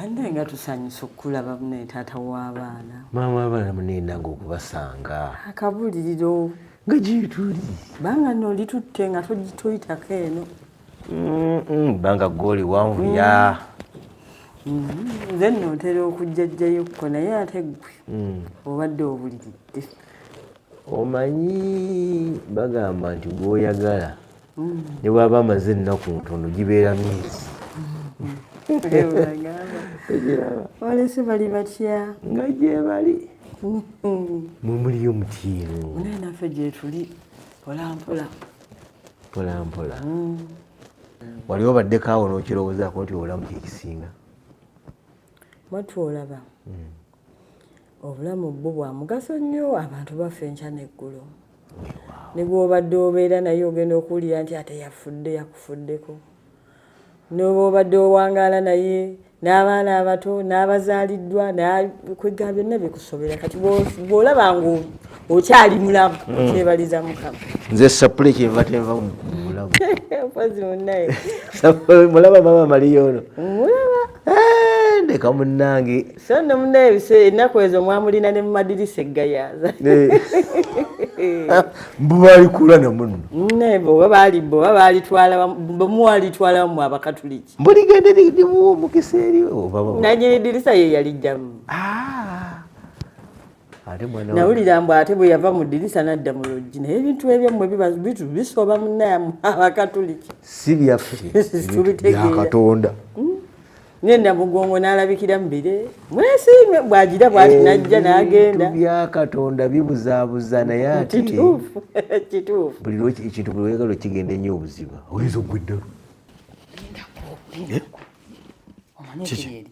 Bannaye nga tusanyusa okukulaba munaye taata w'abaana. Maama w'abaana munaye nange okubasanga. Akabuliriro. Nga gyetuli. Banga nno olitutte nga toyitako eno. Banga ggooli wanvuya. Nze nno ntera okujjajjayokko naye ate ggwe obadde obuliridde. Omanyi bagamba nti gw'oyagala ne bw'aba amaze ennaku ntono gibeera myezi. Olese bali batya? Nga gyebali. Mwe muliyo mutiino. Naye naffe gyetuli mpola mpola. Mpola mpola. Wali obaddeko awo n'okirowoozaako nti obulamu kyekisinga? Mwattu olaba. Obulamu bwo bwa mugaso nnyo, abantu bafa enkya n'eggulo. Ne bw'obadde obeera naye ogenda okuwulira nti ate yafudde yakufuddeko. N'oba obadde owangaala naye n'abaana abato n'abazaaliddwa kwegamba byonna bikusobera. Kati bw'olaba ng'okyali mulamu kyebaliza Mukama. Nze sapule kyenva tenva mu bulamu. Mpozi munnaye. Mulaba maama Maria ono. Mulaba. Ndeka munnange. So nno munnaye ennaku ezo mwamulina ne mu madirisa eggayaaza. Mbu balikula na muno. Munnaye oba baali oba baalitwala muwalitwala mu Abakatuliki. Mbuligende limuwa omukisa eri oba Nannyini ddirisa ye yalijjamu. Ate mwana Nawulira mbu ate bwe yava mu ddirisa n'adda mu luggi, naye ebintu ebyammwe bisoba munnaye Abakatuliki. Si byaffe. Tubitegeera. Bya Katonda. Ne Namugongo n'alabikira mu bire. Mwesiime bw'agira bw'ati n'ajja n'agenda. Ebintu bya Katonda bibuzaabuza naye ate Kituufu. Kituufu. Buli lwe ekintu buli lw'oyagala okigenda ennyo obuziba oyinza okugwa eddalu. Omanyi ekiri eri.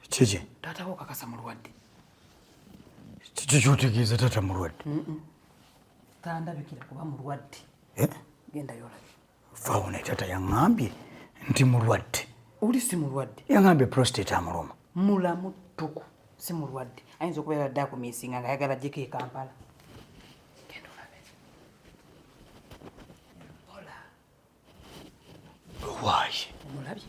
Kiki? Taata wo kakasa mulwadde. Kiki ky'otegeeza taata mulwadde? Tandabikira kuba mulwadde. Genda yolabe. Vaawo naye taata yaŋŋambye nti mulwadde. Oli si mulwadde. Yaŋŋambye prostate amuluma. Mulamu ttuku si mulwadde. Ayinza okuba yabadde akumiisinga ng'ayagala aggyeko e Kampala. Genda olabe. Ola. Waayi. Omulabye?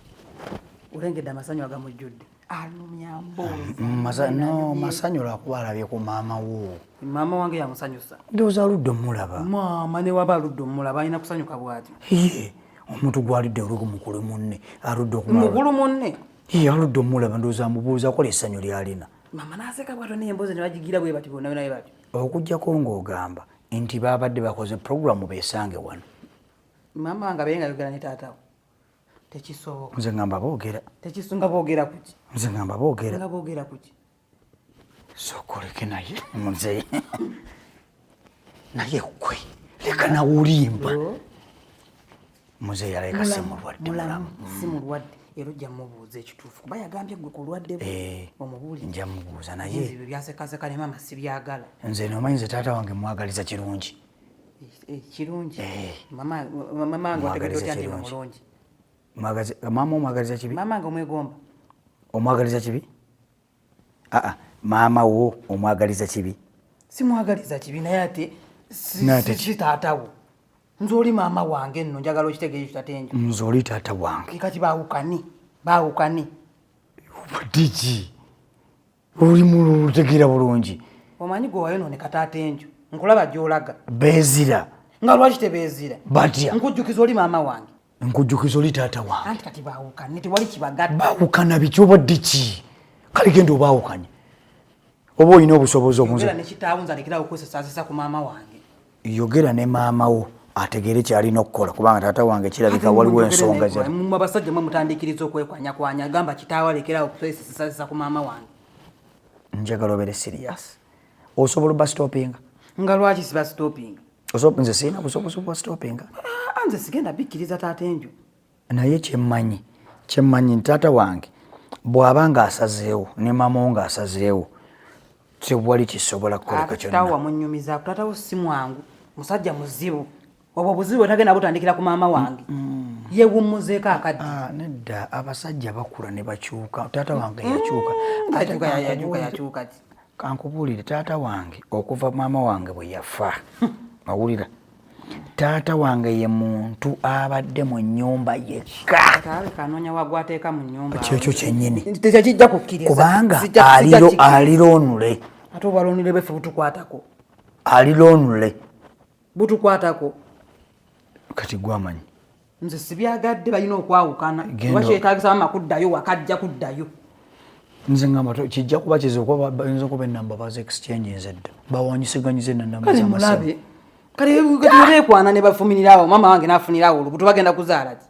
Olengedde amasanyu agamujjudde. Alumya mboozi. No, masanyu lwakuba alabye ku maama wo. Maama wange yamusanyusa. Ndowooza aludde omulaba. Maama ne waba aludde omulaba alina kusanyuka bw'atyo. Ye, omuntu gw'alidde olugu mukulu munne aludde okumulaba. Mukulu munne? Ye, aludde omulaba ndowooza amubuuza kola essanyu ly'alina. Maama n'aseka bw'atyo n'emboozi ne bagigira bwe bati bonna bonna bwe batyo. Okuggyako ng'ogamba nti baabadde bakoze pulogulaamu beesange wano. Maama wange abeere ng'ayogera ne taata we. Tekisoboka. Nze ngamba boogera. Tekisoboka boogera ku ki? Nze ngamba boogera. Nga boogera ku ki? Sookoleke naye muzeeyi. Naye ggwe leka nawulimba. Muzeeyi alabika si mulwadde mulamu. Si mulwadde era ojja mubuuza ekituufu kuba yagambye ggwe ku lwadde bwe omubuulire. Nja mubuuza naye. Nze ebyo byasekaseka ne maama sibyagala. Nze n'omanyi nze taata wange mwagaliza kirungi. Kirungi. Mama wange wategedde otya nti mulungi? Maama omwagaliza kibi? Maama wange omwegomba. Omwagaliza kibi? Aa, maama wo omwagaliza kibi? Simwagaliza kibi naye ate si taata wo. Nze oli maama wange nno njagala okitegeera ekyo tatenjo. Nze oli taata wange. Kati baawukane, baawukane. Obadde ki? Oli mulutegeera bulungi. Omanyi gwe wayonooneka taata enjo. Nkulaba gy'olaga. Beezira. Nga lwaki tebeezira? Batya. Nkujjukiza oli maama wange. Nkujjukiza oli taata wange. Anti kati baawukane tewali kibagatta. Baawukana biki obadde ki? Kale genda obaawukanye. Oba olina obusobozi obunze. Yogera ne kitaawo nze alekerawo okwesasaasisa ku maama wange. Yogera ne maama wo ategeere ky'alina okukola kubanga taata wange kirabika waliwo ensonga za. Mmwe abasajja mwe mutandikiriza okwekwanyakwanya gamba kitaawo alekerawo okwesasaasisa ku maama wange. Njagala obeere serious. Osobola obba stoppinga? Nga lwaki siba stoppinga? Nze sirina busobozi bwa stoppinga. Nze sigenda bikkiriza taata enjo. Naye kyemmanyi nti taata wange bw'aba ng'asazeewo ne maama wo ng'asazeewo tewali kisobola kukoleka kyonna. Kitaawo wamunnyumizaako, taata wo si mwangu, musajja muzibu. Obwo obuzibu bwe tagenda butandikira ku maama wange. Yeewummuzeeko akadde. Nedda, abasajja bakula ne bakyuka. Taata wange yakyuka. Yakyuka ki? Kankubuulire taata wange okuva maama wange bwe yafa. Owulira? Taata wange ye muntu abadde mu nnyumba yekka. Taata anoonya wagwateeka mu nnyumba. Kyekyo kyennyini. Tekijja kukkiriza. Kubanga alilonule. Ate obwalonule bweffe butukwatako. Alilonule. Butukwatako. Kati gwamanyi. Nze sibyagadde balina okwawukana. Oba kyetaagisa maama kuddayo wakajja kuddayo. Nze ngamba kijja kuba kizibu kuba bayinza okuba ennamba bazi exchange nze dda. Bawanyisiganyiza ennamba z'amasimu. Kale kati beekwana ne bafuminira awo maama wange n'afunira awo olubuto bagenda kuzaala ki?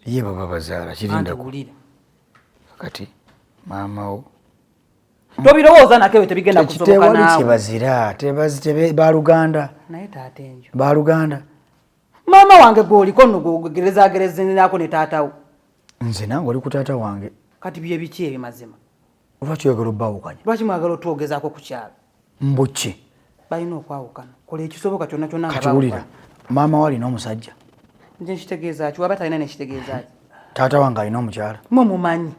Ye baba bazaala kirindako. Kati maama wo tobirowooza nako ebyo tebigenda kusoboka naawe. Tewali kyebazira tebe baluganda. Naye taata enjo. Baluganda. Maama wange gw'oliko nno gw'ogerezagerezanako ne taata wo. Nze nange oli ku taata wange. Kati bye biki ebyo mazima? Lwaki oyagala obbawukanya? Lwaki mwagala otwogezaako ku kyalo? Mbu ki? Balina okwawukana. Kola ekisoboka kyonna kyonna nga Kati wulira, maama wo alina omusajja? Nze nkitegeeza ki? Waba talina nekitegeeza ki? Taata wange alina omukyala? Mwe mumanyi.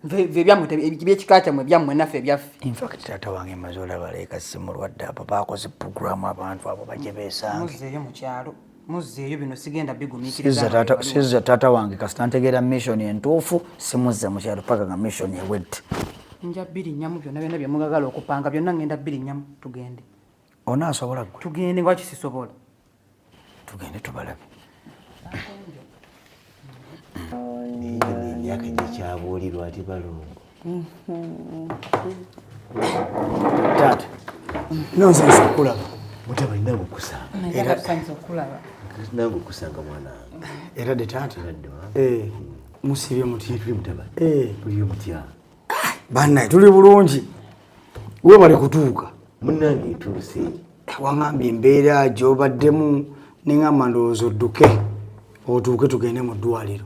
Nve ebyammwe ebyekika kyammwe ebyammwe naffe ebyaffe. In fact taata wange maze olaba leeka si mulwadde abo bakoze pulogulaamu abantu abo bajje beesange. Muzzeeyo mu kyalo. Muzzeeyo bino sigenda bigumiikiriza. Sizza taata wange kasita ntegeera mission entuufu simuzza mu kyalo paka nga mission ewedde. Nja bbiri nnyamu byonna byonna bye mugagala okupanga byonna ngenda bbiri nnyamu tugende. Onaasobola ggwe? Tugende lwaki sisobola? Tugende tubalabe. Emyaka gikyabuulirwa ati balongo. Taata, nonsense okulaba. Mutabani nange okusanga. Era tusanyusa okulaba. Nange okusanga mwana wange. Era de taata. Musibye mutya? Tuli mutabani. Tuli mutya? Bannaye tuli bulungi. Weebale kutuuka. Munnange ntuuse. Wangambye embeera gy'obaddemu ne ngamba ndowooza odduke otuuke tugende mu ddwaliro.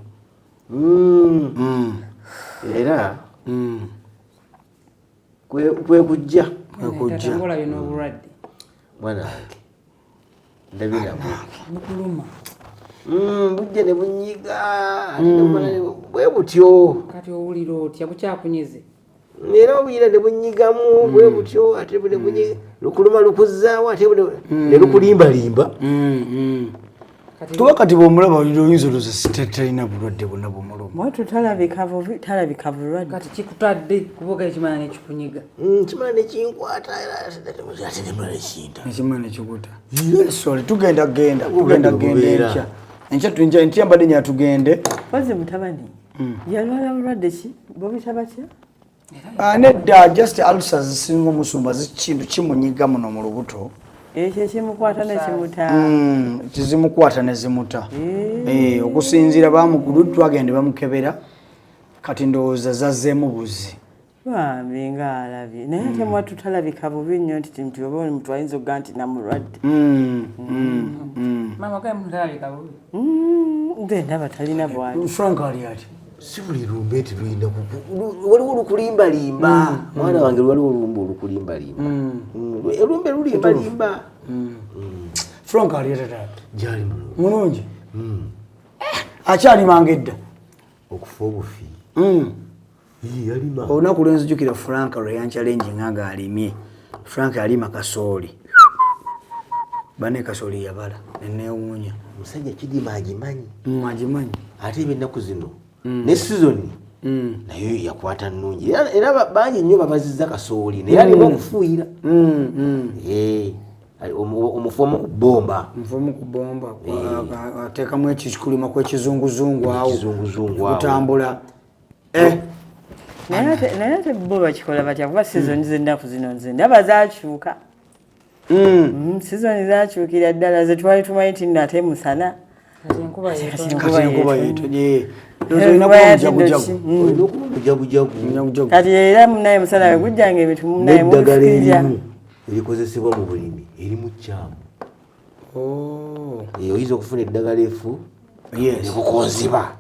Era kwe kujja. Kwe kujja. Ngolabye n'obulwadde. Mwana wange ndabye nabwo. Bukuluma. Bujja ne bunyiga bwe butyo. Kati owulira otya bukyakunyize? Era obuyira ne bunyigamu bwe butyo ate ne bunyiga lukuluma lukuzzaawo ate ne lukulimbalimba. Tuba kati bw'omulaba oyinza olowooza talina bulwadde bwonna bw'omuluma. Mwattu talabika bubi, talabika bulwadde. Kati kikutadde kuba ekimala ne kikunyiga. Kimala ne kinkwata ate nemala ne kinta. Ekimala ne kikuta. Sorry, tugenda genda, tugenda genda enkya. Enkya tuyinja enkya mbadde nya tugende. Mpozi mutabani, yalwala bulwadde ki? Bubita batya? Nedda just ulcers zisinga omusumba kintu kimunyiga muno mu lubuto. Ekyo ekimukwata ne kimuta. Kizimukwata ne zimuta. Okusinziira bamugulu twagende bamukebera kati ndowooza zazzeemu buzi. Bambi ng'alabye. Naye ate mwattu talabika bubi nnyo nti oba omuntu ayinza okugamba nti namulwadde. Maama gaye muntu talabika bubi. Nze ndaba talina bwali. Frank ali ati. Si buli lumbe nti lulina waliwo olukulimbalimba. Mwana wange waliwo olumbe olukulimbalimba. Olumbe lulimbalimba. Frank ali ati taata. Gyali mulungi. Mulungi? Akyalimanga edda. Okufa obufi. Yalima. Olunaku lwe nzijukira Frank lwe yanchallenginga ng'alimye. Frank yalima kasooli. Bane kasooli yabala ne neewuunya. Omusajja kidima agimanyi. Agimanyi. Ate ebyennaku zino ne sizoni nayo yakwata nnungi. Era bangi nnyo babazizza kasooli naye alina okufuuyira. Omufu omu ku bbomba. Omufu omu ku bbomba. Ateekamu ekikulima kw'ekizunguzungu awo. Ekizunguzungu awo. Kutambula. Naye ate bo bakikola batya kuba sizoni z'ennaku zino nze ndaba zaakyuka. Sizoni zaakyukira ddala ze twali tumanyi nti nno ate musana. Kati enkuba yeetonda. Kati enkuba yeetonda. Olina kuba mujagujagu. Olina okuba mujagujagu. Kati era munaye musana we gujjanga ebintu munaye N'eddagala mubifikirira. erimu erikozesebwa mu bulimi erimu kyamu. Oyinza okufuna eddagala effu ne kukonziba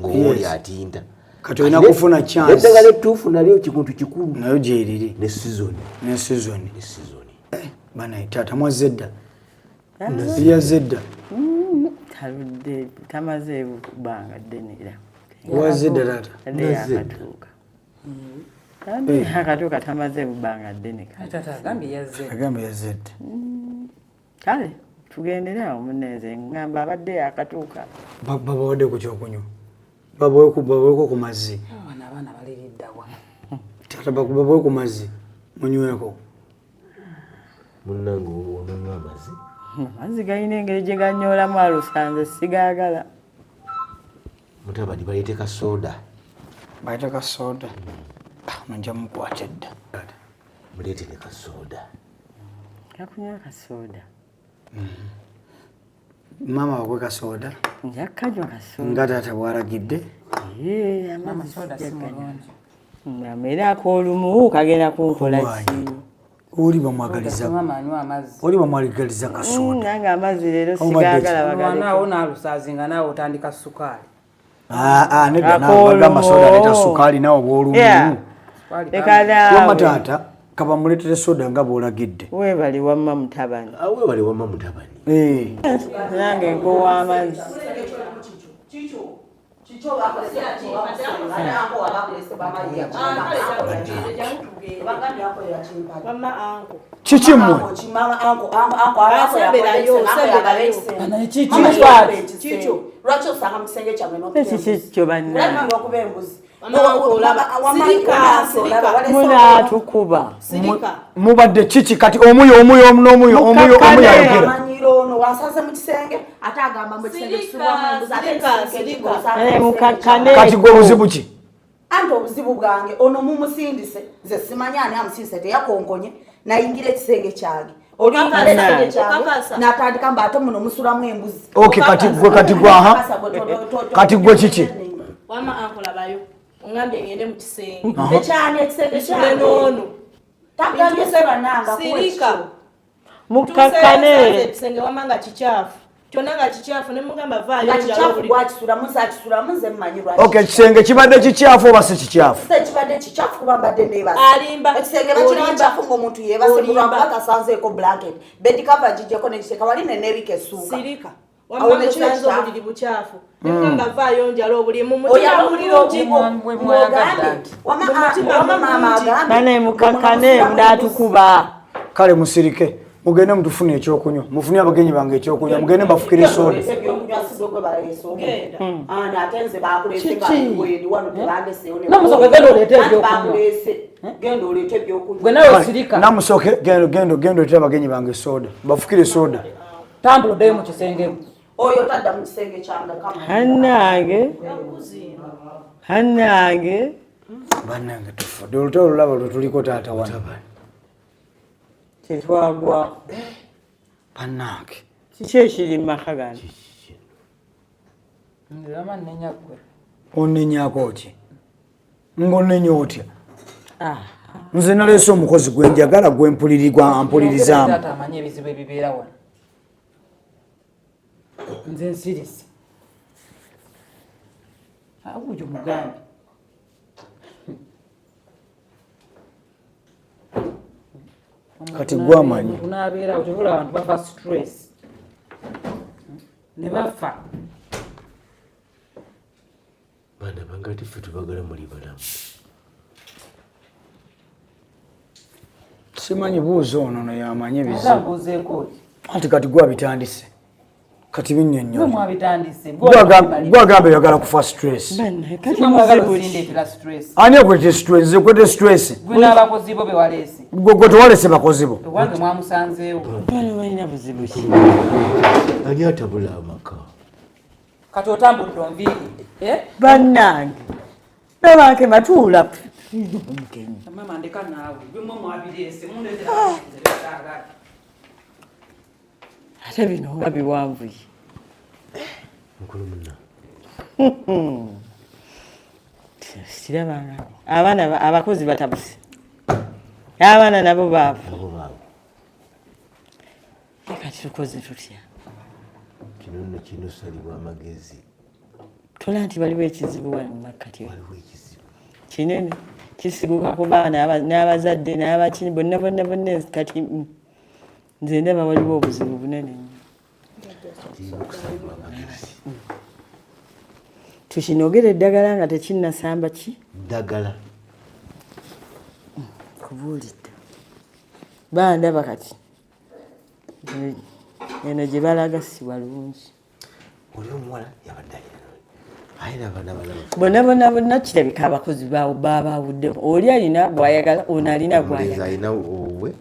ng'owooli atinta. Kati olina kufuna chance. Eddagala ettuufu nalyo kintu kikulu. Nayo gyeriri. Ne sizoni. Ne sizoni. Ne sizoni. Banaye taata mwazze dda. Yazze dda. Taludde tamaze bbanga ddene era. Wazze dda taata. Tadde yakatuuka. Tadde yakatuuka tamaze bbanga ddene kale. Taata agambye yazze. Agambye yazze dda. Kale Tugendere awo munenze ngamba abadde yakatuuka. Babawadde ku kyokunywa, babaweko ku mazzi. Abaana baliriddawa? Taata, babawe ku mazzi munyweko. Munnange, ononywa amazzi? Amazzi galina engeri gye ganyoolamu alusanze, sigaagala. Mutabani, baleete ka soda. Bayita ka soda. Nja mukwata edda. Muleete ne ka soda. Kakunywa ka soda. Maama, wakwe ka soda. Nja kukanywa ka soda. Nga taata bw'alagidde. Ee, Mama, amazzi soda si sijja kukanywa. mulungi. Mama, era ak'olumu kagenda kunkola ki? Oli bamwagaliza. Mama, anywa amazzi. Oli bamwagaliza ka soda. Nange amazzi leero Obadde sigaagala, Naawo bagaleke. naalusaazi nga naawe otandika sukaali. Ah, nedda naawe, Ak'olumu. bagamba soda aleeta sukaali, naawe bw'olumu. Yeah. Leka Wamma naawe. taata, kabamuleetere soda nga bw'olagidde. Weebale wamma mutabani. Awebale wamma mutabani. Eh, Nange nkowa amazzi. Kiki mmwe? Lwaki osanga mu kisenge kyammwe? Ekiki kyo bannange? Okuba embuzi. Munaatukuba. Mubadde kiki kati? Omuyo, omuyo, n'omuyo, omuyo, omuyo ayogera. Amanyiro ono wasanze mu kisenge, ate agamba mbu ekisenge kisubwamu embuzi, ate ekisenge kigosanga Eh, mu kisenge mukakkane. kyange. Kati gwe obuzibu ki? Anti obuzibu bwange, ono mumusindise, nze simanyi ani amusindise, teyakonkonye nayingira ekisenge kyange, oluyingira ekisenge kyange natandika mbu ate muno musulamu embuzi. Okay, kati gwe, kati gwe, aha, kati gwe kiki? Wama ankolabayo, ongambye ngende mu kisenge. Ekyani ekisenge Nsule kyange? n'ono. Tagambye sebannanga. Sirika. Mukakkane. Ekisenge wama nga kikyafu, kyonna nga kikyafu, ne mugamba vaayo Nga njala kikyafu. obuli. Gwakisulamu, nze akisulamu, nze mmanyi lwaki. Okay, ekisenge kibadde kikyafu oba si kikyafu? Ekisenge kibadde kikyafu kuba mbadde neebase. Alimba. Ekisenge bakiraba Olimba. kyafu ng'omuntu yeebase. Olimba. Mulwakuba tasanzeeko blanket, bed cover ngiggyeko negiteeka wali neneebika essuuka. Sirika. Awo Wamma ne kiba musanze kikyafu. obuliri bukyafu, ne mugamba vaayo njala obuliri mu Oyo mutima awulira mulungi. obugo. Mwe mwayagadde Ng'ogambye, anti. wama Mu mutima wama maama mulungi. agambye Bane, mukakkane, munaatukuba. Kale musirike, mugende mutufune ekyokunywa, mufune abagenyi bange ekyokunywa, mugende mbafukire soda. Baleese ebyokunywa, si gwe baleese omu. Genda. Ana ate nze bakuleese nga wendi wano, tebandeseewo ne Namusoke, genda oleete Anti ebyokunywa. bakuleese, genda oleete ebyokunywa. Gwe nawe sirika. Namusoke, genda, genda, genda oleete abagenyi bange soda, bafukire soda. Tambula oddeyo mu kisenge. Oyo tadda mu kisenge kyange kama. Hannange, hannange. Bannange, tufudde olutalo, olulaba lwe tuliko taata wano. Tetwagwa. Bannange. Kiki ekiri mu maka gano? Nze wama nnenya ggwe. Onenyako ki? Ng'onenya otya? Ah, Nze naleese omukozi gwe njagala, gwe mpulirigwa ampulirizaamu. Taata amanyi ebizibu ebibeera wano. Nze nsirise awujo mugambe. Kati gwe amanyi. Omuntu n'abeerawo tebula, abantu bafa stress ne bafa. Baana bange, ate ffe tubagala muli balamu. Simanyi, buuza ono, no yamanyi Ate ebizibu. abuuzeeko ki? Anti kati gwe abitandise, kati Gwe binnyonnyola. mwabitandise. Gwe agamba oyagala kufa stress. Banne, kati mwagala muzibu ki? osindeetera stress. Ani akwete stress? Nze kwete stress? Gwe n'abakozi bo be waleese. Gwe tewalese bakozi bo. Ewange mwamusanzeewo. Bano balina buzibu ki? Ani atabula amaka? Kati otambudde onviiridde, eh? Bannange, nabanke matuula. Mama, ndeka naawe, bimwe mwabireese mundeetera nze besaagala. Ate bino nga biwanvuye. Mukulu munna. Kirabanga abaana abakozi batabuse, abaana nabo baavu. Nabo baabo. Kati tukoze tutya? Kino nno kino salibwa amagezi. Tola nti waliwo ekizibu wano mu makkati. Waliwo ekizibu. Kinene kisiguka ku baana n'abazadde n'abakini bonna bonna bonna. Kati nze ndaba waliwo obuzibu bunene nnyo. Kirina okusalibwa amagezi. Tukinogere eddagala nga tekinnasamba ki. Ddagala. Kubuulidde bandaba kati. Eno gye balaga si walungi. Oli omuwala yabadde alina abaana bana. Bonna bonna bonna kirabika abakozi babaawudde. Oli alina gw'ayagala, ono alina Omulenzi gw'ayagala. alina owuwe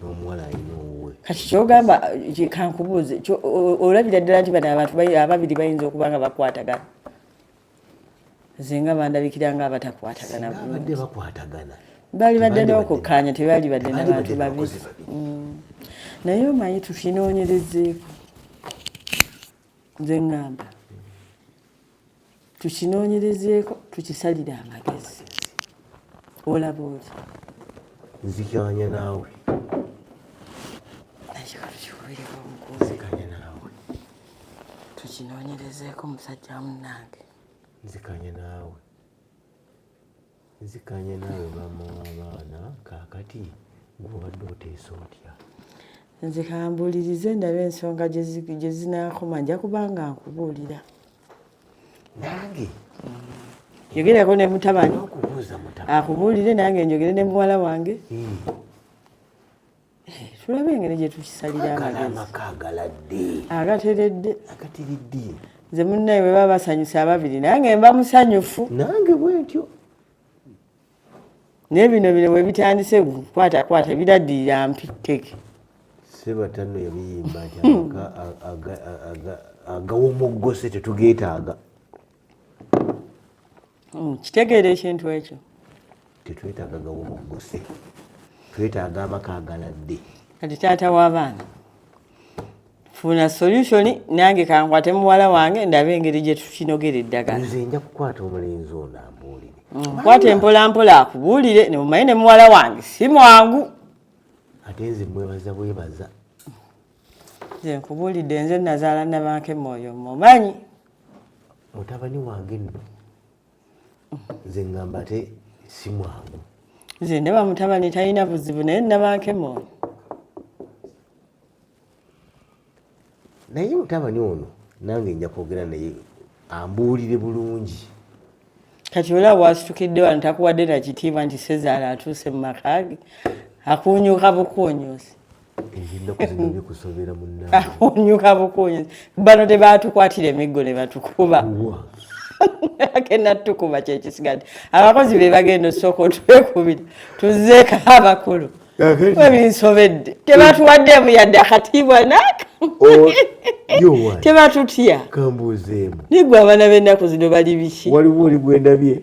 n'omuwala alina owuwe. Kati kyogamba kankubuuze, olabira ddala nti bano abantu ababiri bayinza okuba nga bakwatagana? Nze nga bandabikira nga abatakwatagana Singa bulungi. abadde bakwatagana, Baali badde tebandibadde- n'okukkaanya, tebaali badde tebandibadde n'abantu babiri. bakozi babiri. Naye omanyi tukinoonyerezeeko, nze ŋŋamba tukinoonyerezeeko, tukisalire amagezi. Olaba oti? Nzikanya naawe. Nakyo tukikubireko omukuuzi. Nzikanya naawe. Tukinoonyerezeeko musajja munnange. Nzikanya naawe, nzikanya naawe. Maama w'abaana, kaakati gw'obadde oteesa otya? Nze kambuulirize ndabe ensonga gye zinaakoma, nja kubanga nkubuulira. Nange Yogerako ne mutabani. N'okubuuza mutabani. Akubuulire, nange njogere ne muwala wange. Tulabe engeri gye tukisalira Agala amagezi. Amaka agaladde. Agateredde. Agateredde. Nze munnaye bwe baba basanyusa ababiri, nange mba musanyufu. Nange bwentyo. Naye bino bino bwe bitandise kukwatakwata biraddirira mpitteke. Sebata nno yabiyimba nti amaka agawomoggose tetugeetaaga. Kitegeera ekintu ekyo. Tetwetaaga gawomoggose, twetaaga amaka agaladde. Kati taata w'abaana, funa solution, nange kankwate muwala wange ndabe engeri gye tukinogera eddagala. Nze nja kukwata omulenzi ono ambuulire. Kwata empolampola akubuulire, nemumanyi ne muwala wange si mwangu. Ate nze mwebaza bwebaza. Nze nkubuulidde, nze nazaala nabanke mwoyo mumanyi. Mutabani wange nno nze ŋŋamba ate si mwangu. Nze ndaba mutabani talina buzibu, naye nabanke mwoyo. Naye mutabani ono nange nja kwogera naye ambuulire bulungi. Kati olaba wasitukidde wano takuwadde na kitiibwa nti sezaala atuuse mu maka ge, akuunyuka bukuunyusi. Ebyennaku zino bikusobera munnange. Akuunyuka bukuunyusi. Bano tebatukwatira emiggo ne batukuba. Wa? Agenda tukuba kyekisigadde. Abakozi be bagenda osooka otwekubira, tuzzeeko abakulu. Webinsobedde tebatuwaddeemu yadde akatiibwa naaka. Yowa. Tebatutya. Kambuuzeemu. Nigwe abaana b'ennaku zino bali biki? Waliwo oli gwendabye.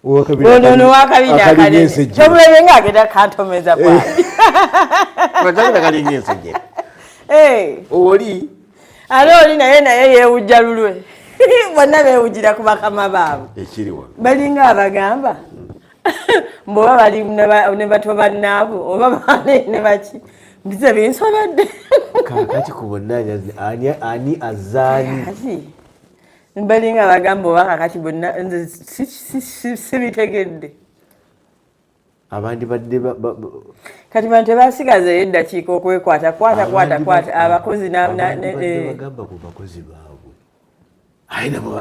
Ono ono wakabina akanene tomulabye nga agenda kantomeza bwali. Kalinga ensejjere. Eh, oli ate oli naye naye yeewujja lulwe, bonna beewujjira ku bakama baabwe. Ekiri wano. Balinga abagamba mbu oba bali ne bato bannaabwe oba bane ne baki, mbize binsobedde. Kaakati ku bonna ani azaani? Kati balinga abagamba oba kakati bonna nze sibitegedde. Abandi badde Kati bano tebasigazeyo eddakiika okwekwata kwata kwata kwata abakozi abandi badde bagamba ku bakozi baabwe aye nabo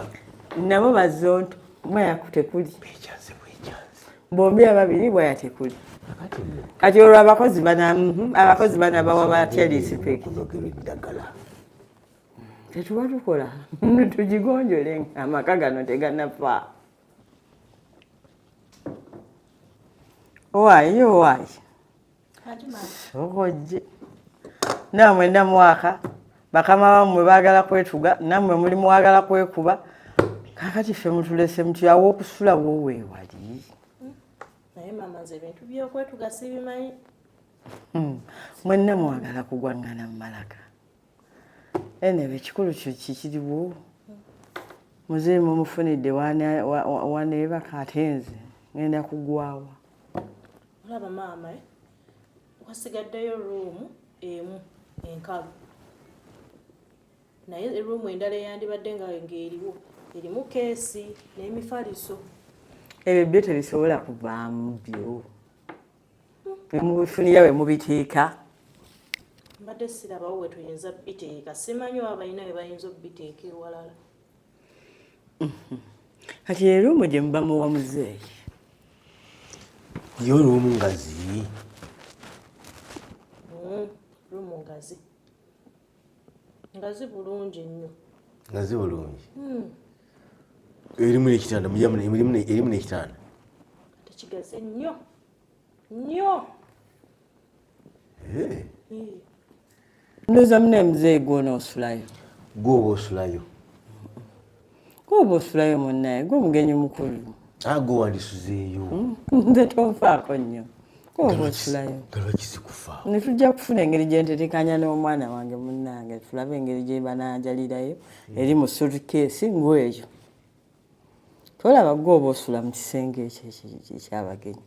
Nabo bazonto bwaya tekuli. Bekyanze bwekyanze. Bombi ababiri bwaya tekuli. Kakati nno Kati olwo abakozi bana abakozi bana bawa batya respect? Kunogerwa eddagala. Tetuba tukola tugigonjole, amaka gano teganafa. Owaayi owaayi, sokojje nammwe namwaka bakama bammwe baagala kwetuga, nammwe muli mwagala kwekuba. Kakati ffe mutulese muti aw'okusula woweewali. Naye maama, nze ebintu byokwetuga sibimanyi. Mwenna mwagala kugwaŋŋana mu malaka. Enebe ekikulu kikiriwo, muzeeyi mumufunidde waneebaka, ate nze ngenda kugwawa. Olaba maama, eh? Wasigaddeyo ruumu emu enkalu, naye ruumu endala eyandibadde nga ng'eriwo erimu keesi n'emifaliso. Ebyo byo tebisobola kuvaamu, byo mubifunira we mubiteeka. Mbadde sirabawo we tuyinza biteeka, simanyi oba balina we bayinza obiteeka ewalala. Kati eruumu gye muba muwa muzeeyi? Yo ruumu ngazi. Ruumu ngazi. Ngazi bulungi nnyo. Ngazi bulungi. Erimu n'ekitanda, erimu n'ekitanda. Ate kigazi nnyo nnyo. Eh. Ndowooza mune muzeeyi gw'onoosulayo. Gwe oba osulayo. Gwe oba osulayo munnaye, gwe omugenyi mukulu. Ah, gwe wandisuzeeyo. Nze tonfaako nnyo. Gwe oba osulayo. Nga lwaki sikufaako? Ne tujja kufuna engeri gye ntetekanya n'omwana wange munnange, tulabe engeri gye bananjalirayo eri mu suitcase ng'eyo. Tolaba gwe oba osula mu kisenge ekyo eky'abagenyi.